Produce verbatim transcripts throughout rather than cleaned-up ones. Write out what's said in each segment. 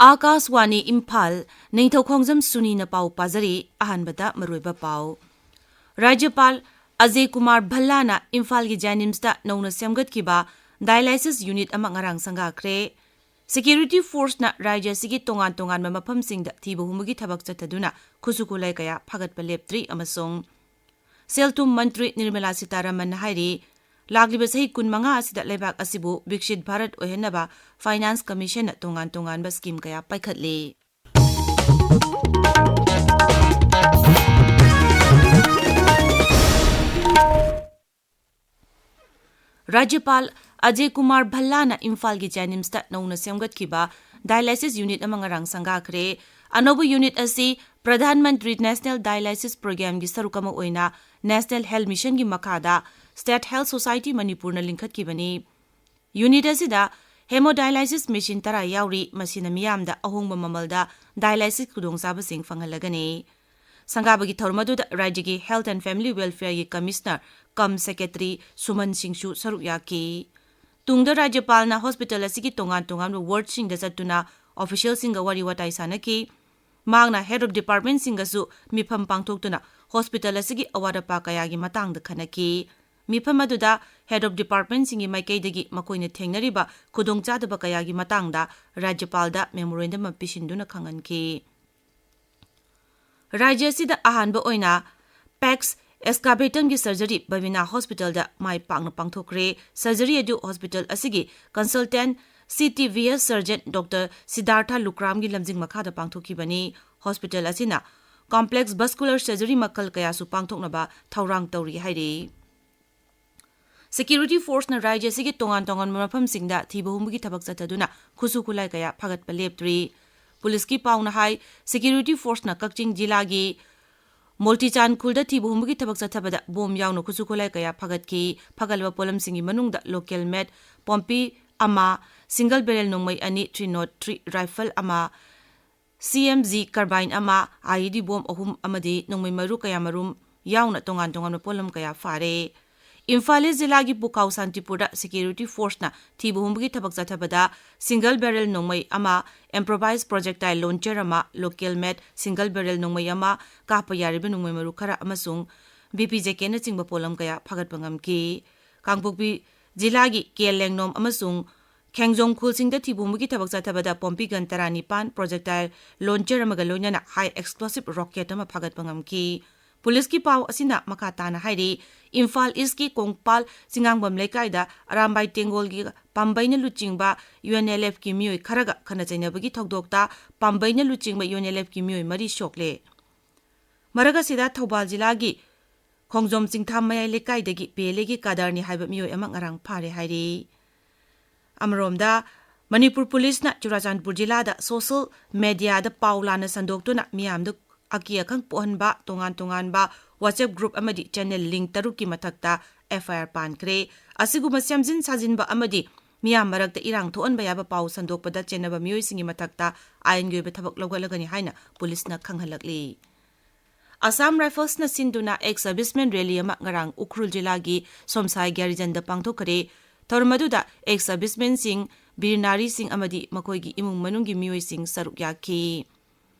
ꯑꯥꯀꯥꯁꯋꯥꯅꯤ ꯏꯝꯐꯥꯜ, ꯅꯤꯡꯊꯧꯈꯣꯡꯖꯝ ꯁꯨꯅꯤꯅ ꯄꯥꯎ ꯄꯥꯖꯔꯤ꯫ ꯑꯍꯥꯟꯕꯗ ꯃꯔꯨꯑꯣꯏꯕ ꯄꯥꯎ꯫ ꯔꯥꯖ꯭ꯌꯄꯥꯜ ꯑꯖꯌ ꯀꯨꯃꯥꯔ ꯚꯜꯂꯥꯅ ꯏꯝꯐꯥꯜꯒꯤ ꯖꯦꯅꯤꯝꯁꯇ ꯅꯧꯅ ꯁꯦꯝꯒꯠꯈꯤꯕ dialysis unit ꯑꯃ ꯉꯔꯥꯡ ꯁꯪꯒꯥꯈ꯭ꯔꯦ꯫ Security forceꯅ ꯔꯥꯖ꯭ꯌ ꯑꯁꯤꯒꯤ ꯇꯣꯉꯥꯟ ꯇꯣꯉꯥꯟꯕ ꯃꯐꯝꯁꯤꯡꯗ ꯊꯤꯕ ꯍꯨꯝꯕꯒꯤ ꯊꯕꯛ ꯆꯠꯊꯗꯨꯅ ꯈꯨꯠꯁꯨ ꯈꯨꯠꯂꯥꯏ ꯀꯌꯥ ꯐꯥꯒꯠꯄ ꯂꯦꯞꯇ꯭ꯔꯤ ꯑꯃꯁꯨꯡ ꯁꯦꯜ ꯊꯨꯝ ꯃꯟꯇ꯭ꯔꯤ ꯅꯤꯔꯃꯂꯥ ꯁꯤꯇꯥꯔꯥꯃꯟꯅ ꯍꯥꯏꯔꯤ, ꯂꯥꯛꯂꯤꯕ ꯆꯍꯤ ꯀꯨꯟꯃꯉꯥ ꯑꯁꯤꯗ ꯂꯩꯕꯥꯛ ꯑꯁꯤꯕꯨ ꯕꯤꯛꯁꯤꯠ ꯚꯥꯔꯠ ꯑꯣꯏꯍꯟꯅꯕ Finance Commissionꯅ ꯇꯣꯉꯥꯟ ꯇꯣꯉꯥꯟꯕ scheme ꯀꯌꯥ ꯄꯥꯏꯈꯠꯂꯤ꯫ ꯔꯥꯖ꯭ꯌꯄꯥꯜ ꯑꯖꯌ ꯀꯨꯃꯥꯔ ꯚꯜꯂꯥꯅ ꯏꯝꯐꯥꯜꯒꯤ ꯖꯦꯅꯤꯝꯁꯇ ꯅꯧꯅ ꯁꯦꯝꯒꯠꯈꯤꯕ dialysis unit ꯑꯃ ꯉꯔꯥꯡ ꯁꯪꯒꯥꯈ꯭ꯔꯦ꯫ ꯑꯅꯧꯕ unit ꯑꯁꯤ ꯄ꯭ꯔꯙꯥꯟ ꯃꯟꯇ꯭ꯔꯤ National Dialysis Programmeꯒꯤ ꯁꯔꯨꯛ ꯑꯃ ꯑꯣꯏꯅ National Health Missionꯒꯤ ꯃꯈꯥꯗ State Health Society ꯃꯅꯤꯄꯨꯔꯅ ꯂꯤꯡꯈꯠꯈꯤꯕꯅꯤ꯫ Unit ꯑꯁꯤꯗ hemodialysis machine ꯇꯔꯥ ꯌꯥꯎꯔꯤ, ꯃꯁꯤꯅ ꯃꯤꯌꯥꯝꯗ ꯑꯍꯣꯡꯕ ꯃꯃꯜꯗ dialysis ꯈꯨꯗꯣꯡꯆꯥꯕꯁꯤꯡ ꯐꯪꯍꯜꯂꯒꯅꯤ꯫ ꯁꯪꯒꯥꯕꯒꯤ ꯊꯧꯔꯝ ꯑꯗꯨꯗ ꯔꯥꯖ꯭ꯌꯒꯤ Health and Family Welfareꯒꯤ Commissioner cum Secretary ꯁꯨꯃꯟ ꯁꯤꯡꯁꯨ ꯁꯔꯨꯛ ꯌꯥꯈꯤ꯫ ꯇꯨꯡꯗ ꯔꯥꯖ꯭ꯌꯄꯥꯜꯅ hospital ꯑꯁꯤꯒꯤ ꯇꯣꯉꯥꯟ ꯇꯣꯉꯥꯟꯕ wardꯁꯤꯡꯗ ꯆꯠꯇꯨꯅ officialꯁꯤꯡꯒ ꯋꯥꯔꯤ ꯋꯥꯇꯥꯏ ꯁꯥꯟꯅꯈꯤ꯫ ꯃꯍꯥꯛꯅ head of departmentꯁꯤꯡꯒꯁꯨ ꯃꯤꯐꯝ ꯄꯥꯡꯊꯣꯛꯇꯨꯅ hospital ꯑꯁꯤꯒꯤ ꯑꯋꯥꯠ ꯑꯄꯥ ꯀꯌꯥꯒꯤ ꯃꯇꯥꯡꯗ ꯈꯟꯅꯈꯤ꯫ ꯃꯤꯐꯝ ꯑꯗꯨꯗ head of departmentꯁꯤꯡꯒꯤ ꯃꯥꯏꯀꯩꯗꯒꯤ ꯃꯈꯣꯏꯅ ꯊꯦꯡꯅꯔꯤꯕ ꯈꯨꯗꯣꯡꯆꯥꯗꯕ ꯀꯌꯥꯒꯤ ꯃꯇꯥꯡꯗ ꯔꯥꯖ꯭ꯌꯄꯥꯜꯗ memorandum ꯑꯃ ꯄꯤꯁꯤꯟꯗꯨꯅ ꯈꯪꯍꯟꯈꯤ꯫ ꯔꯥꯖ꯭ꯌ ꯑꯁꯤꯗ ꯑꯍꯥꯟꯕ ꯑꯣꯏꯅ pes excavatumꯒꯤ surgery ꯕꯕꯤꯅꯥ hospitalꯗ ꯃꯥꯏ ꯄꯥꯛꯅ ꯄꯥꯡꯊꯣꯛꯈ꯭ꯔꯦ꯫ Surgery ꯑꯗꯨ hospital ꯑꯁꯤꯒꯤ consultant C T V S surgeon Doctor ꯁꯤꯗꯥꯔꯊ ꯂꯨꯀ꯭ꯔꯥꯝꯒꯤ ꯂꯝꯖꯤꯡ ꯃꯈꯥꯗ ꯄꯥꯡꯊꯣꯛꯈꯤꯕꯅꯤ꯫ Hospital ꯑꯁꯤꯅ complex vascular surgery ꯃꯈꯜ ꯀꯌꯥꯁꯨ ꯄꯥꯡꯊꯣꯛꯅꯕ ꯊꯧꯔꯥꯡ ꯇꯧꯔꯤ ꯍꯥꯏꯔꯤ꯫ Security forceꯅ ꯔꯥꯖ꯭ꯌ ꯑꯁꯤꯒꯤ ꯇꯣꯉꯥꯟ ꯇꯣꯉꯥꯟꯕ ꯃꯐꯝꯁꯤꯡꯗ ꯊꯤꯕ ꯍꯨꯝꯕꯒꯤ ꯊꯕꯛ ꯆꯠꯊꯗꯨꯅ ꯈꯨꯠꯁꯨ ꯈꯨꯠꯂꯥꯏ ꯀꯌꯥ ꯐꯒꯠꯄ ꯂꯦꯞꯇ꯭ꯔꯤ꯫ ꯄꯨꯂꯤꯁꯀꯤ ꯄꯥꯎꯅ ꯍꯥꯏ, security forceꯅ ꯀꯛꯆꯤꯡ ꯖꯤꯂꯥꯒꯤ ꯃꯣꯜꯇꯤꯆꯥꯟ ꯈꯨꯜꯗ ꯊꯤꯕ ꯍꯨꯝꯕꯒꯤ ꯊꯕꯛ ꯆꯠꯊꯕꯗ ꯕꯣꯝ ꯌꯥꯎꯅ ꯈꯨꯠꯁꯨ ꯈꯨꯠꯂꯥꯏ ꯀꯌꯥ ꯐꯒꯠꯈꯤ꯫ ꯐꯒꯠꯂꯕ ꯄꯣꯠꯂꯝꯁꯤꯡꯒꯤ ꯃꯅꯨꯡꯗ local made ꯄꯣꯝꯄꯤ ꯑꯃ, single barrel ꯅꯣꯡꯃꯩ ꯑꯅꯤ, three nought three rifle ꯑꯃ, C M G carbine ꯑꯃ, I E D bomb ꯑꯍꯨꯝ ꯑꯃꯗꯤ ꯅꯣꯡꯃꯩ ꯃꯔꯨ ꯀꯌꯥꯃꯔꯨꯝ ꯌꯥꯎꯅ ꯇꯣꯉꯥꯟ ꯇꯣꯉꯥꯟꯕ ꯄꯣꯠꯂꯝ ꯀꯌꯥ ꯐꯥꯔꯦ꯫ ꯏꯝꯐꯥꯜ ꯏꯁ ꯖꯤꯂꯥꯒꯤ ꯄꯨꯈꯥꯎ ꯁꯥꯟꯇꯤꯄꯨꯔꯗ security forceꯅ ꯊꯤꯕ ꯍꯨꯝꯕꯒꯤ ꯊꯕꯛ ꯆꯠꯊꯕꯗ single barrel ꯅꯣꯡꯃꯩ ꯑꯃ, improvised projectile launcher ꯑꯃ, local made single barrel ꯅꯣꯡꯃꯩ ꯑꯃ, ꯀꯥꯞꯄ ꯌꯥꯔꯤꯕ ꯅꯣꯡꯃꯩ ꯃꯔꯨ ꯈꯔ ꯑꯃꯁꯨꯡ B P jacketꯅꯆꯤꯡꯕ ꯄꯣꯠꯂꯝ ꯀꯌꯥ ꯐꯥꯒꯠꯄ ꯉꯝꯈꯤ꯫ ꯀꯥꯡꯄꯣꯛꯄꯤ ꯖꯤꯂꯥꯒꯤ ꯀꯦ ꯂꯦꯡꯅꯣꯝ ꯑꯃꯁꯨꯡ ꯈꯦꯡꯖꯣꯝ ꯈꯨꯜꯁꯤꯡꯗ ꯊꯤꯕ ꯍꯨꯝꯕꯒꯤ ꯊꯕꯛ ꯆꯠꯊꯕꯗ ꯄꯣꯝꯄꯤ gun ꯇꯔꯥꯅꯤꯄꯥꯟ, projectile launcher ꯑꯃꯒ ꯂꯣꯏꯅꯅ high explosive rocket ꯑꯃ ꯐꯥꯒꯠꯄ ꯉꯝꯈꯤ꯫ ꯄꯨꯂꯤꯁꯀꯤ ꯄꯥꯎ ꯑꯁꯤꯅ ꯃꯈꯥ ꯇꯥꯅ ꯍꯥꯏꯔꯤ, ꯏꯝꯐꯥꯜ ꯏꯁꯀꯤ ꯀꯣꯡꯄꯥꯜ ꯆꯤꯉꯥꯡꯕꯝ ꯂꯩꯀꯥꯏꯗ ꯑꯔꯥꯝꯕꯥꯏ ꯇꯦꯡꯒꯣꯜꯒꯤ ꯄꯥꯝꯕꯩꯅ ꯂꯨꯆꯤꯡꯕ UNLFꯀꯤ ꯃꯤꯑꯣꯏ ꯈꯔꯒ ꯈꯠꯅ ꯆꯩꯅꯕꯒꯤ ꯊꯧꯗꯣꯛꯇ ꯄꯥꯝꯕꯩꯅ ꯂꯨꯆꯤꯡꯕ UNLFꯀꯤ ꯃꯤꯑꯣꯏ ꯃꯔꯤ ꯁꯣꯛꯂꯦ꯫ ꯃꯔꯛ ꯑꯁꯤꯗ ꯊꯧꯕꯥꯜ ꯖꯤꯂꯥꯒꯤ ꯈꯣꯡꯖꯣꯝ ꯆꯤꯡꯊꯥꯝ ꯃꯌꯥꯏ ꯂꯩꯀꯥꯏꯗꯒꯤ PLAꯒꯤ ꯀꯥꯗꯔꯅꯤ ꯍꯥꯏꯕ ꯃꯤꯑꯣꯏ ꯑꯃ ꯉꯔꯥꯡ ꯐꯥꯔꯦ ꯍꯥꯏꯔꯤ꯫ ꯑꯃꯔꯣꯝꯗ, ꯃꯅꯤꯄꯨꯔ ꯄꯨꯂꯤꯁꯅ ꯆꯨꯔꯥꯆꯥꯟꯄꯨꯔ ꯖꯤꯂꯥꯗ social mediaꯗ ꯄꯥꯎ ꯂꯥꯟꯅ ꯁꯟꯗꯣꯛꯇꯨꯅ ꯃꯤꯌꯥꯝꯗ ꯑꯀꯤ ꯑꯈꯪ ꯄꯣꯛꯍꯟꯕ ꯇꯣꯉꯥꯟ ꯇꯣꯉꯥꯟꯕ WhatsApp group ꯑꯃꯗꯤ channel link ꯇꯔꯨꯛꯀꯤ ꯃꯊꯛꯇ FIR ꯄꯥꯟꯈ꯭ꯔꯦ꯫ ꯑꯁꯤꯒꯨꯝꯕ ꯁꯦꯝꯖꯤꯟ ꯁꯥꯖꯤꯟꯕ ꯑꯃꯗꯤ ꯃꯤꯌꯥꯝ ꯃꯔꯛꯇ ꯏꯔꯥꯡ ꯊꯣꯛꯍꯟꯕ ꯌꯥꯕ ꯄꯥꯎ ꯁꯟꯗꯣꯛꯄꯗ ꯆꯦꯟꯅꯕ ꯃꯤꯑꯣꯏꯁꯤꯡꯒꯤ ꯃꯊꯛꯇ ꯑꯥꯏꯟꯒꯤ ꯑꯣꯏꯕ ꯊꯕꯛ ꯂꯧꯈꯠꯂꯒꯅꯤ ꯍꯥꯏꯅ ꯄꯨꯂꯤꯁꯅ ꯈꯪꯍꯜꯂꯛꯂꯤ꯫ Assam Riflesꯅ ꯁꯤꯟꯗꯨꯅ ex serviceman rally ꯑꯃ ꯉꯔꯥꯡ ꯎꯈ꯭ꯔꯨꯜ ꯖꯤꯂꯥꯒꯤ ꯁꯣꯝꯁꯥꯏ ꯒ꯭ꯌꯥꯔꯤꯖꯟꯗ ꯄꯥꯡꯊꯣꯛꯈ꯭ꯔꯦ꯫ ꯊꯧꯔꯝ ꯑꯗꯨꯗ ex servicemanꯁꯤꯡ, ꯕꯤꯔ ꯅꯥꯔꯤꯁꯤꯡ ꯑꯃꯗꯤ ꯃꯈꯣꯏꯒꯤ ꯏꯃꯨꯡ ꯃꯅꯨꯡꯒꯤ ꯃꯤꯑꯣꯏꯁꯤꯡ ꯁꯔꯨꯛ ꯌꯥꯈꯤ꯫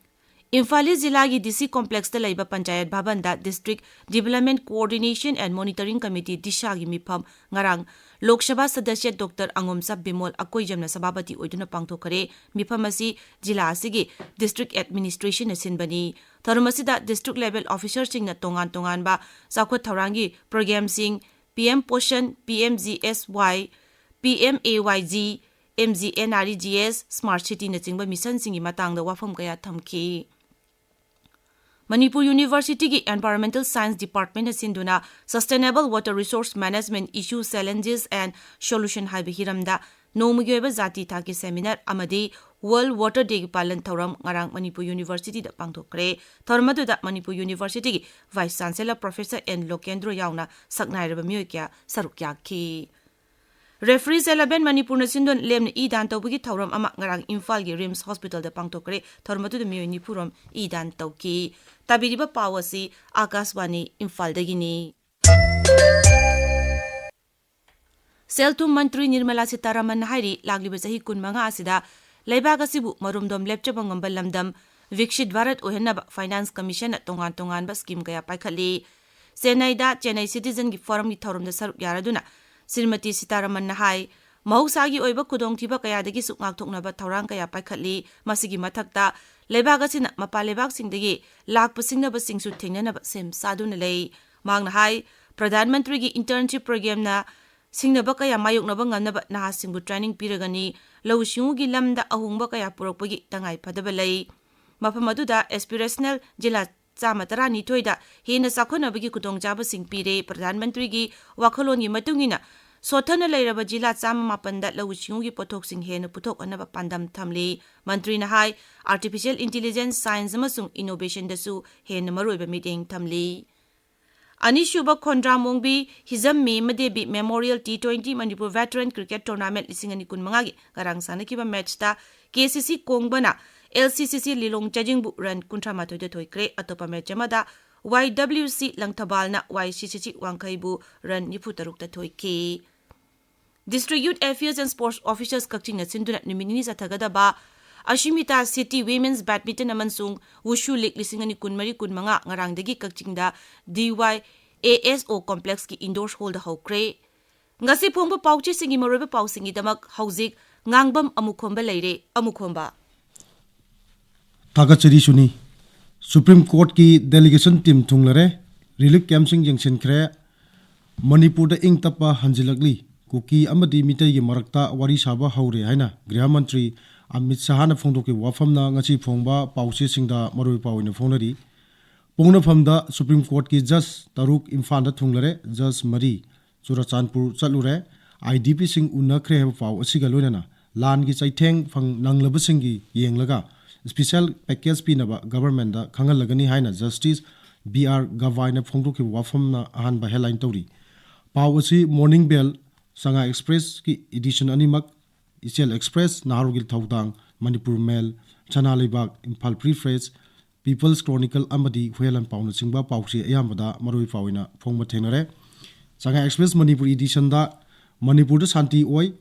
ꯏꯝꯐꯥꯜ ꯏꯁ ꯖꯤꯂꯥꯒꯤ DC complexꯇ ꯂꯩꯕ panchayat ꯚꯕꯟꯗ District Development Coordination and Monitoring Committee, DISHAꯒꯤ ꯃꯤꯐꯝ ꯉꯔꯥꯡ ꯂꯣꯛ ꯁꯚꯥ ꯁꯗꯁ꯭ꯌ ꯗꯣꯛꯇꯔ ꯑꯉꯣꯝꯆꯥ ꯕꯤꯃꯣꯜ ꯑꯀꯣꯏꯖꯝꯅ ꯁꯚꯥꯄꯇꯤ ꯑꯣꯏꯗꯨꯅ ꯄꯥꯡꯊꯣꯛꯈ꯭ꯔꯦ꯫ ꯃꯤꯐꯝ ꯑꯁꯤ ꯖꯤꯂꯥ ꯑꯁꯤꯒꯤ district administrationꯅ ꯁꯤꯟꯕꯅꯤ꯫ ꯊꯧꯔꯝ ꯑꯁꯤꯗ district level officerꯁꯤꯡꯅ ꯇꯣꯉꯥꯟ ꯇꯣꯉꯥꯟꯕ ꯆꯥꯎꯈꯠ ꯊꯧꯔꯥꯡꯒꯤ programꯁꯤꯡ, PM Poshan, PMGSY, PMAYG, MGNREGS, Smart Cityꯅꯆꯤꯡꯕ missionꯁꯤꯡꯒꯤ ꯃꯇꯥꯡꯗ ꯋꯥꯐꯝ ꯀꯌꯥ ꯊꯝꯈꯤ꯫ ꯃꯅꯤꯄꯨꯔ Universityꯒꯤ Environmental Science Departmentꯅ ꯁꯤꯟꯗꯨꯅ Sustainable Water Resource Management Issue, Challenges and Solution ꯍꯥꯏꯕ ꯍꯤꯔꯝꯗ ꯅꯣꯡꯃꯒꯤ ꯑꯣꯏꯕ ꯖꯥꯇꯤ ꯊꯥꯛꯀꯤ seminar ꯑꯃꯗꯤ World Water Dayꯒꯤ ꯄꯥꯂꯟ ꯊꯧꯔꯝ ꯉꯔꯥꯡ ꯃꯅꯤꯄꯨꯔ Universityꯗ ꯄꯥꯡꯊꯣꯛꯈ꯭ꯔꯦ꯫ ꯊꯧꯔꯝ ꯑꯗꯨꯗ Manipur Universityꯒꯤ Vice Chancellor Professor N ꯂꯣꯀꯦꯟꯗ꯭ꯔꯣ ꯌꯥꯎꯅ ꯁꯛꯅꯥꯏꯔꯕ ꯃꯤꯑꯣꯏ ꯀꯌꯥ ꯁꯔꯨꯛ ꯌꯥꯈꯤ꯫ Referees Eleven ꯃꯅꯤꯄꯨꯔꯅ ꯁꯤꯟꯗꯨꯅ ꯂꯦꯝꯅ ꯏ ꯗꯥꯟ ꯇꯧꯕꯒꯤ ꯊꯧꯔꯝ ꯑꯃ ꯉꯔꯥꯡ ꯏꯝꯐꯥꯜꯒꯤ RIMS Hospitalꯗ ꯄꯥꯡꯊꯣꯛꯈ꯭ꯔꯦ꯫ ꯊꯧꯔꯝ ꯑꯗꯨꯗ ꯃꯤꯑꯣꯏ ꯅꯤꯐꯨ ꯔꯣꯝ ꯏ ꯗꯥꯟ ꯇꯧꯈꯤ꯫ ꯇꯥꯕꯤꯔꯤꯕ ꯄꯥꯎ ꯑꯁꯤ ꯑꯥꯀꯥꯁꯕꯥꯅꯤ ꯏꯝꯐꯥꯜꯗꯒꯤꯅꯤ꯫ ꯁꯦꯜ ꯊꯨꯝ ꯃꯟꯇ꯭ꯔꯤ ꯅꯤꯔꯃꯂꯥ ꯁꯤꯇꯥꯔꯥꯃꯟꯅ ꯍꯥꯏꯔꯤ, ꯂꯥꯛꯂꯤꯕ ꯆꯍꯤ ꯀꯨꯟꯃꯉꯥ ꯑꯁꯤꯗ ꯂꯩꯕꯥꯛ ꯑꯁꯤꯕꯨ ꯃꯔꯣꯝꯗꯣꯝ ꯂꯦꯞꯆꯕ ꯉꯝꯕ ꯂꯝꯗꯝ ꯕꯤꯛꯁꯤꯠ ꯚꯥꯔꯠ ꯑꯣꯏꯍꯟꯅꯕ ꯐꯥꯏꯅꯥꯟꯁ ꯀꯃꯤꯁꯟꯅ ꯇꯣꯉꯥꯟ ꯇꯣꯉꯥꯟꯕ ꯁ꯭ꯀꯤꯝ ꯀꯌꯥ ꯄꯥꯏꯈꯠꯂꯤ꯫ ꯆꯦꯟꯅꯥꯏꯗ ꯆꯦꯟꯅꯥꯏ ꯁꯤꯇꯤꯖꯟꯒꯤ ꯐꯣꯔꯝꯒꯤ ꯊꯧꯔꯝꯗ ꯁꯔꯨꯛ ꯌꯥꯔꯗꯨꯅ ꯁ꯭ꯔꯤꯃꯇꯤ ꯁꯤꯇꯥꯔꯥꯃꯟꯅ ꯍꯥꯏ, ꯃꯍꯧꯁꯥꯒꯤ ꯑꯣꯏꯕ ꯈꯨꯗꯣꯡꯊꯤꯕ ꯀꯌꯥꯗꯒꯤꯁꯨ ꯉꯥꯛꯊꯣꯛꯅꯕ ꯊꯧꯔꯥꯡ ꯀꯌꯥ ꯄꯥꯏꯈꯠꯂꯤ꯫ ꯃꯁꯤꯒꯤ ꯃꯊꯛꯇ ꯂꯩꯕꯥꯛ ꯑꯁꯤꯅ ꯃꯄꯥꯟ ꯂꯩꯕꯥꯛꯁꯤꯡꯗꯒꯤ ꯂꯥꯛꯄ ꯁꯤꯡꯅꯕꯁꯤꯡꯁꯨ ꯊꯦꯡꯅꯅꯕ ꯁꯦꯝ ꯁꯥꯗꯨꯅ ꯂꯩ꯫ ꯃꯍꯥꯛꯅ ꯍꯥꯏ, ꯄ꯭ꯔꯙꯥꯟ ꯃꯟꯇ꯭ꯔꯤꯒꯤ ꯏꯟꯇꯔꯟꯁꯤꯞ ꯄ꯭ꯔꯣꯒ꯭ꯔꯥꯝꯅ ꯁꯤꯡꯅꯕ ꯀꯌꯥ ꯃꯥꯌꯣꯛꯅꯕ ꯉꯝꯅꯕ ꯅꯍꯥꯁꯤꯡꯕꯨ ꯇ꯭ꯔꯦꯅꯤꯡ ꯄꯤꯔꯒꯅꯤ꯫ ꯂꯧꯎ ꯁꯤꯡꯎꯒꯤ ꯂꯝꯗ ꯑꯍꯣꯡꯕ ꯀꯌꯥ ꯄꯨꯔꯛꯄꯒꯤ ꯇꯉꯥꯏ ꯐꯗꯕ ꯂꯩ꯫ ꯃꯐꯝ ꯑꯗꯨꯗ ꯑꯦꯁꯄꯤꯔꯦꯁꯅꯦꯜ ꯖꯤꯂꯥ ꯆꯥꯝꯃ ꯇꯔꯥꯅꯤꯊꯣꯏꯗ ꯍꯦꯟꯅ ꯆꯥꯎꯈꯠꯅꯕꯒꯤ ꯈꯨꯗꯣꯡꯆꯥꯕꯁꯤꯡ ꯄꯤꯔꯦ꯫ ꯄ꯭ꯔꯙꯥꯟ ꯃꯟꯇ꯭ꯔꯤꯒꯤ ꯋꯥꯈꯜꯂꯣꯟꯒꯤ ꯃꯇꯨꯡ ꯏꯟꯅ, ꯁꯣꯠꯊꯅ ꯂꯩꯔꯕ ꯖꯤꯂꯥ ꯆꯥꯝꯃ ꯃꯥꯄꯟꯗ ꯂꯧꯎ ꯁꯤꯡꯎꯒꯤ ꯄꯣꯠꯊꯣꯛꯁꯤꯡ ꯍꯦꯟꯅ ꯄꯨꯊꯣꯛꯅꯕ ꯄꯥꯟꯗꯝ ꯊꯝꯂꯤ꯫ ꯃꯟꯇ꯭ꯔꯤꯅ ꯍꯥꯏ, ꯑꯥꯔꯇꯤꯐꯤꯁꯤꯌꯦꯜ ꯏꯟꯇꯤꯂꯤꯖꯦꯟꯁ, ꯁꯥꯏꯟꯁ ꯑꯃꯁꯨꯡ ꯏꯅꯣꯚꯦꯁꯟꯗꯁꯨ ꯍꯦꯟꯅ ꯃꯔꯨꯑꯣꯏꯕ ꯃꯤꯠꯌꯦꯡ ꯊꯝꯂꯤ꯫ ꯑꯅꯤꯁꯨꯕ ꯈꯣꯟꯗ꯭ꯔꯥꯃꯣꯡꯕꯤ ꯍꯤꯖꯝꯃꯤ ꯃꯗꯦꯕꯤ memorial T twenty Manipur veteran cricket tournament ꯂꯤꯁꯤꯡ ꯑꯅꯤ ꯀꯨꯟꯃꯉꯥꯒꯤ ꯉꯔꯥꯡ ꯁꯥꯟꯅꯈꯤꯕ ꯃꯦꯠꯆꯇ ꯀꯦ ꯁꯤ ꯁꯤ ꯀꯣꯡꯕꯅ ꯑꯦꯜ ꯁꯤ ꯁꯤ ꯁꯤ ꯂꯤꯂꯣꯡ ꯆꯥꯖꯤꯡꯕꯨ ꯔꯟ ꯀꯨꯟꯊ꯭ꯔꯥ ꯃꯥꯊꯣꯏꯗ ꯊꯣꯏꯈ꯭ꯔꯦ꯫ ꯑꯇꯣꯞꯄ ꯃꯦꯠꯆ ꯑꯃꯗ ꯋꯥꯏ ꯗꯕ꯭ꯂꯤꯎ ꯁꯤ ꯂꯪꯊꯕꯥꯜꯅ ꯋꯥꯏ ꯁꯤ ꯁꯤ ꯁꯤ ꯋꯥꯡꯈꯩꯕꯨ ꯔꯟ ꯅꯤꯐꯨ ꯇꯔꯨꯛꯇ ꯊꯣꯏꯈꯤ꯫ District Youth Affairs and Sports Officers ꯀꯛꯆꯤꯡꯅ ꯁꯤꯟꯗꯨꯅ ꯅꯨꯃꯤꯠ ꯅꯤꯅꯤ ꯆꯠꯊꯒꯗꯕ ꯑꯁꯤꯃꯤꯇꯥ ꯁꯤꯇꯤ ꯋꯤꯃꯦꯟꯁ ꯕꯦꯗꯃꯤꯟꯇꯟ ꯑꯃꯁꯨꯡ ꯋꯨꯁꯨ ꯂꯤꯒ ꯂꯤꯁꯤꯡ ꯑꯅꯤ ꯀꯨꯟꯃꯔꯤ ꯀꯨꯟꯃꯉꯥ ꯉꯔꯥꯡꯗꯒꯤ ꯀꯛꯆꯤꯡꯗ ꯗꯤ ꯋꯥꯏ ꯑꯦ ꯑꯦꯁ ꯑꯣ ꯀꯣꯝꯄ꯭ꯂꯦꯛꯁꯀꯤ ꯏꯟꯗꯣꯔ ꯍꯣꯜꯗ ꯍꯧꯈ꯭ꯔꯦ꯫ ꯉꯁꯤ ꯐꯣꯡꯕ ꯄꯥꯎꯆꯦꯁꯤꯡꯒꯤ ꯃꯔꯨꯑꯣꯏꯕ ꯄꯥꯎꯁꯤꯡꯒꯤꯗꯃꯛ ꯍꯧꯖꯤꯛ ꯉꯥꯡꯕꯝ ꯑꯃꯨꯈꯣꯝꯕ ꯂꯩꯔꯦ꯫ ꯑꯃꯨꯈꯣꯝꯕ꯫ ꯊꯥꯒꯠꯆꯔꯤ ꯁꯨꯅꯤ꯫ ꯁꯨꯄ꯭ꯔꯤꯝ ꯀꯣꯔꯠꯀꯤ ꯗꯦꯂꯤꯒꯦꯁꯟ ꯇꯤꯝ ꯊꯨꯡꯂꯔꯦ꯫ ꯔꯤꯂꯤꯐ ꯀꯦꯝꯞꯁꯤꯡ ꯌꯦꯡꯁꯤꯟꯈ꯭ꯔꯦ꯫ ꯃꯅꯤꯄꯨꯔꯗ ꯏꯪ ꯇꯞꯄ ꯍꯟꯖꯤꯜꯂꯛꯂꯤ꯫ ꯀꯨꯀꯤ ꯑꯃꯗꯤ ꯃꯤꯇꯩꯒꯤ ꯃꯔꯛꯇ ꯋꯥꯔꯤ ꯁꯥꯕ ꯍꯧꯔꯦ ꯍꯥꯏꯅ ꯒ꯭ꯔꯤꯍ ꯃꯟꯇ꯭ꯔꯤ ꯑꯃꯤꯠ ꯁꯍꯥꯅ ꯐꯣꯡꯗꯣꯛꯈꯤꯕ ꯋꯥꯐꯝꯅ ꯉꯁꯤ ꯐꯣꯡꯕ ꯄꯥꯎꯆꯦꯁꯤꯡꯗ ꯃꯔꯨꯑꯣꯏꯕ ꯄꯥꯎ ꯑꯣꯏꯅ ꯐꯣꯡꯅꯔꯤ꯫ ꯄꯣꯛꯅꯐꯝꯗ ꯁꯨꯄ꯭ꯔꯤꯝ ꯀꯣꯔꯠꯀꯤ ꯖꯖ ꯇꯔꯨꯛ ꯏꯝꯐꯥꯜꯗ ꯊꯨꯡꯂꯔꯦ꯫ ꯖꯖ ꯃꯔꯤ ꯆꯨꯔꯆꯥꯟꯄꯨꯔ ꯆꯠꯂꯨꯔꯦ꯫ ꯑꯥꯏ ꯗꯤ ꯄꯤꯁꯤꯡ ꯎꯅꯈ꯭ꯔꯦ ꯍꯥꯏꯕ ꯄꯥꯎ ꯑꯁꯤꯒ ꯂꯣꯏꯅꯅ ꯂꯥꯟꯒꯤ ꯆꯩꯊꯦꯡ ꯐꯪ ꯅꯪꯂꯕꯁꯤꯡꯒꯤ ꯌꯦꯡꯂꯒ ꯁ꯭ꯄꯤꯁꯦꯜ ꯄꯦꯀꯦꯖ ꯄꯤꯅꯕ ꯒꯚꯔꯟꯃꯦꯟꯠꯗ ꯈꯪꯍꯜꯂꯒꯅꯤ ꯍꯥꯏꯅ ꯖꯁꯇꯤꯁ ꯕꯤ ꯑꯥꯔ ꯒꯚꯥꯏꯅ ꯐꯣꯡꯗꯣꯛꯈꯤꯕ ꯋꯥꯐꯝꯅ ꯑꯍꯥꯟꯕ ꯍꯦꯗꯂꯥꯏꯟ ꯇꯧꯔꯤ꯫ ꯄꯥꯎ ꯑꯁꯤ ꯃꯣꯔꯅꯤꯡ ꯕꯦꯜ, ꯆꯉꯥꯏ ꯑꯦꯛꯁꯄ꯭ꯔꯦꯁꯀꯤ ꯏꯗꯤꯁꯟ ꯑꯅꯤꯃꯛ, ꯏꯆꯦꯜ ꯑꯦꯛꯁꯄ꯭ꯔꯦꯁ, ꯅꯍꯥꯔꯣꯜꯒꯤ ꯊꯧꯗꯥꯡ, ꯃꯅꯤꯄꯨꯔ ꯃꯦꯜ, ꯁꯅꯥ ꯂꯩꯕꯥꯛ, Imphal free press, peoples chronicle ꯑꯃꯗꯤ ꯍꯨꯌꯦꯟ ꯂꯥꯟꯄꯥꯎꯅꯆꯤꯡꯕ ꯄꯥꯎꯆꯦ ꯑꯌꯥꯝꯕꯗ ꯃꯔꯨꯑꯣꯏꯕ ꯄꯥꯎ ꯑꯣꯏꯅ ꯐꯣꯡꯕ ꯊꯦꯡꯅꯔꯦ꯫ ꯆꯉꯥꯏ ꯑꯦꯛꯁꯄ꯭ꯔꯦꯁ ꯃꯅꯤꯄꯨꯔ ꯏꯗꯤꯁꯟꯗ ꯃꯅꯤꯄꯨꯔꯗ ꯁꯥꯟꯇꯤ ꯑꯣꯏ,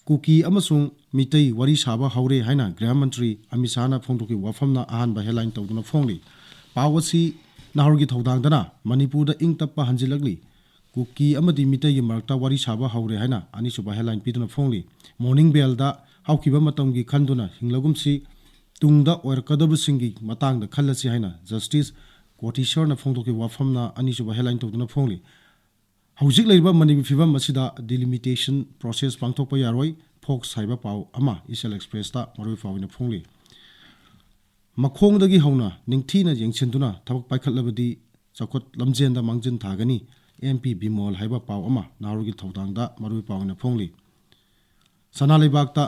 ꯀꯨꯀꯤ ꯑꯃꯁꯨꯡ ꯃꯤꯇꯩ ꯋꯥꯔꯤ ꯁꯥꯕ ꯍꯧꯔꯦ ꯍꯥꯏꯅ ꯒ꯭ꯔꯍ ꯃꯟꯇ꯭ꯔꯤ ꯑꯃꯤꯠ ꯁꯥꯍꯅ ꯐꯣꯡꯗꯣꯛꯈꯤꯕ ꯋꯥꯐꯝꯅ ꯑꯍꯥꯟꯕ headline ꯇꯧꯗꯨꯅ ꯐꯣꯡꯂꯤ꯫ ꯄꯥꯎ ꯑꯁꯤ ꯅꯍꯥꯔꯣꯜꯒꯤ ꯊꯧꯗꯥꯡꯗꯅ ꯃꯅꯤꯄꯨꯔꯗ ꯏꯪ ꯇꯞꯄ ꯍꯟꯖꯤꯜꯂꯛꯂꯤ, ꯀꯨꯀꯤ ꯑꯃꯗꯤ ꯃꯤꯇꯩꯒꯤ ꯃꯔꯛꯇ ꯋꯥꯔꯤ ꯁꯥꯕ ꯍꯧꯔꯦ ꯍꯥꯏꯅ ꯑꯅꯤꯁꯨꯕ headline ꯄꯤꯗꯨꯅ ꯐꯣꯡꯂꯤ꯫ ꯃꯣꯔꯅꯤꯡ ꯕꯦꯜꯗ ꯍꯧꯈꯤꯕ ꯃꯇꯝꯒꯤ ꯈꯟꯗꯨꯅ ꯍꯤꯡꯂꯒꯨꯝꯁꯤ, ꯇꯨꯡꯗ ꯑꯣꯏꯔꯛꯀꯗꯕꯁꯤꯡꯒꯤ ꯃꯇꯥꯡꯗ ꯈꯜꯂꯁꯤ ꯍꯥꯏꯅ ꯖꯁꯇꯤꯁ ꯀꯣꯇꯤꯁꯔꯅ ꯐꯣꯡꯗꯣꯛꯈꯤꯕ ꯋꯥꯐꯝꯅ ꯑꯅꯤꯁꯨꯕ headline ꯇꯧꯗꯨꯅ ꯐꯣꯡꯂꯤ꯫ ꯍꯧꯖꯤꯛ ꯂꯩꯔꯤꯕ ꯃꯅꯤꯄꯨꯔ ꯐꯤꯕꯝ ꯑꯁꯤꯗ delimitation process ꯄꯥꯡꯊꯣꯛꯄ ꯌꯥꯔꯣꯏ, ꯐꯣꯛꯁ ꯍꯥꯏꯕ ꯄꯥꯎ ꯑꯃ ꯏꯆꯦꯜ ꯑꯦꯛꯁꯄ꯭ꯔꯦꯁꯇ ꯃꯔꯨꯑꯣꯏ ꯄꯥꯎ ꯑꯣꯏꯅ ꯐꯣꯡꯂꯤ꯫ ꯃꯈꯣꯡꯗꯒꯤ ꯍꯧꯅ ꯅꯤꯡꯊꯤꯅ ꯌꯦꯡꯁꯤꯟꯗꯨꯅ ꯊꯕꯛ ꯄꯥꯏꯈꯠꯂꯕꯗꯤ ꯆꯥꯎꯈꯠ ꯂꯝꯖꯦꯟꯗ ꯃꯥꯡꯖꯤꯟ ꯊꯥꯒꯅꯤ, ꯑꯦꯝ ꯄꯤ ꯕꯤꯃꯣꯜ ꯍꯥꯏꯕ ꯄꯥꯎ ꯑꯃ ꯅꯍꯥꯔꯣꯜꯒꯤ ꯊꯧꯗꯥꯡꯗ ꯃꯔꯨꯑꯣꯏ ꯄꯥꯎ ꯑꯣꯏꯅ ꯐꯣꯡꯂꯤ꯫ ꯁꯅꯥ ꯂꯩꯕꯥꯛꯇ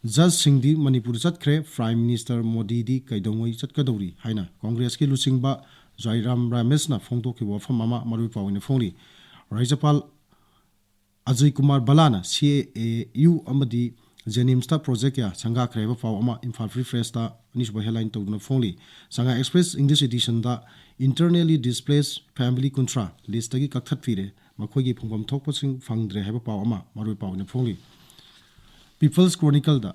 ꯖꯖꯁꯤꯡꯗꯤ ꯃꯅꯤꯄꯨꯔꯗ ꯆꯠꯈ꯭ꯔꯦ, ꯄ꯭ꯔꯥꯏꯝ ꯃꯤꯅꯤꯁꯇꯔ ꯃꯣꯗꯤꯗꯤ ꯀꯩꯗꯧꯉꯩ ꯆꯠꯀꯗꯧꯔꯤ ꯍꯥꯏꯅ ꯀꯣꯡꯒ꯭ꯔꯦꯁꯀꯤ ꯂꯨꯆꯤꯡꯕ ꯖꯥꯏꯔꯥꯝ ꯔꯥꯃꯦꯁꯅ ꯐꯣꯡꯗꯣꯛꯈꯤꯕ ꯋꯥꯐꯝ ꯑꯃ ꯃꯔꯨꯑꯣꯏ ꯄꯥꯎ ꯑꯣꯏꯅ ꯐꯣꯡꯂꯤ꯫ ꯔꯥꯖ꯭ꯌꯄꯥꯜ ꯑꯖꯌ ꯀꯨꯃꯥꯔ ꯚꯜꯂꯥꯅ ꯁꯤ ꯑꯦ ꯑꯦ ꯌꯨ ꯑꯃꯗꯤ ꯖꯦꯅꯤꯝꯁꯇ ꯄ꯭ꯔꯣꯖꯦꯛ ꯀꯌꯥ ꯁꯪꯒꯥꯈ꯭ꯔꯦ ꯍꯥꯏꯕ ꯄꯥꯎ ꯑꯃ ꯏꯝꯐꯥꯜ ꯐ꯭ꯔꯤ ꯄ꯭ꯔꯦꯁꯇ ꯑꯅꯤꯁꯨꯕ headline ꯇꯧꯗꯨꯅ ꯐꯣꯡꯂꯤ꯫ ꯁꯉꯥꯏ ꯑꯦꯛꯁꯄ꯭ꯔꯦꯁ ꯏꯪꯂꯤꯁ ꯏꯗꯤꯁꯟꯗ internally displaced family ꯀꯨꯟꯊ꯭ꯔꯥ ꯂꯤꯁꯇꯒꯤ ꯀꯛꯊꯠꯄꯤꯔꯦ, ꯃꯈꯣꯏꯒꯤ ꯐꯪꯐꯝ ꯊꯣꯛꯄꯁꯤꯡ ꯐꯪꯗ꯭ꯔꯦ ꯍꯥꯏꯕ ꯄꯥꯎ ꯑꯃ ꯃꯔꯨꯑꯣꯏ ꯄꯥꯎ ꯑꯣꯏꯅ ꯐꯣꯡꯂꯤ꯫ ꯄꯤꯄꯜꯁ ꯀ꯭ꯔꯣꯅꯤꯀꯜꯗ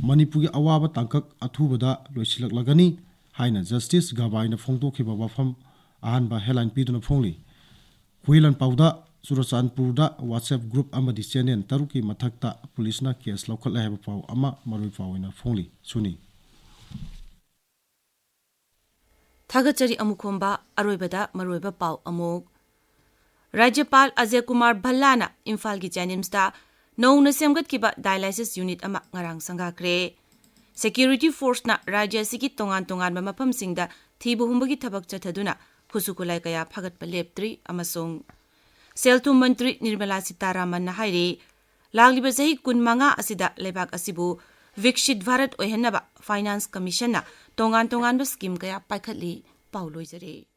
ꯃꯅꯤꯄꯨꯔꯒꯤ ꯑꯋꯥꯕ ꯇꯥꯡꯀꯛ ꯑꯊꯨꯕꯗ ꯂꯣꯏꯁꯤꯜꯂꯛꯂꯒꯅꯤ ꯍꯥꯏꯅ ꯖꯁꯇꯤꯁ ꯒꯕꯥꯏꯅ ꯐꯣꯡꯗꯣꯛꯈꯤꯕ ꯋꯥꯐꯝ ꯑꯍꯥꯟꯕ headline ꯄꯤꯗꯨꯅ ꯐꯣꯡꯂꯤ꯫ ꯍꯨꯏꯂꯟꯄꯥꯎꯗ ꯆꯨꯔꯆꯥꯟꯄꯨꯔꯗ WhatsApp group ꯑꯃꯗꯤ channel ꯇꯔꯨꯛꯀꯤ ꯃꯊꯛꯇ ꯄꯨꯂꯤꯁꯅ case ꯂꯧꯈꯠꯂꯦ ꯍꯥꯏꯕ ꯄꯥꯎ ꯑꯃ ꯃꯔꯨꯑꯣꯏ ꯄꯥꯎ ꯑꯣꯏꯅ ꯐꯣꯡꯂꯤ꯫ ꯁꯨꯅꯤ꯫ ꯊꯥꯒꯠꯆꯔꯤ ꯑꯃꯨꯈꯣꯝꯕ꯫ ꯑꯔꯣꯏꯕꯗ ꯃꯔꯨꯑꯣꯏꯕ ꯄꯥꯎ ꯑꯃꯨꯛ꯫ ꯔꯥꯖ꯭ꯌꯄꯥꯜ ꯑꯖꯌ ꯀꯨꯃꯥꯔ ꯚꯜꯂꯥꯅ ꯏꯝꯐꯥꯜꯒꯤ ꯖꯦꯅꯤꯝꯁꯇ ꯅꯧꯅ ꯁꯦꯝꯒꯠꯈꯤꯕ dialysis unit ꯑꯃ ꯉꯔꯥꯡ ꯁꯪꯒꯥꯈ꯭ꯔꯦ꯫ Security forceꯅ ꯔꯥꯖ꯭ꯌ ꯑꯁꯤꯒꯤ ꯇꯣꯉꯥꯟ ꯇꯣꯉꯥꯟꯕ ꯃꯐꯝꯁꯤꯡꯗ ꯊꯤꯕ ꯍꯨꯝꯕꯒꯤ ꯊꯕꯛ ꯆꯠꯊꯗꯨꯅ ꯈꯨꯠꯁꯨ ꯈꯨꯠꯂꯥꯏ ꯀꯌꯥ ꯐꯒꯠꯄ ꯂꯦꯞꯇ꯭ꯔꯤ ꯑꯃꯁꯨꯡ ꯁꯦꯜ ꯊꯨꯝ ꯃꯟꯇ꯭ꯔꯤ ꯅꯤꯔꯃꯂꯥ ꯁꯤꯇꯥꯔꯥꯃꯟꯅ ꯍꯥꯏꯔꯤ, ꯂꯥꯛꯂꯤꯕ ꯆꯍꯤ ꯀꯨꯟꯃꯉꯥ ꯑꯁꯤꯗ ꯂꯩꯕꯥꯛ ꯑꯁꯤꯕꯨ ꯕꯤꯛꯁꯤꯠ ꯚꯥꯔꯠ ꯑꯣꯏꯍꯟꯅꯕ finance commissionꯅ ꯇꯣꯉꯥꯟ ꯇꯣꯉꯥꯟꯕ scheme ꯀꯌꯥ ꯄꯥꯏꯈꯠꯂꯤ꯫ ꯄꯥꯎ ꯂꯣꯏꯖꯔꯦ꯫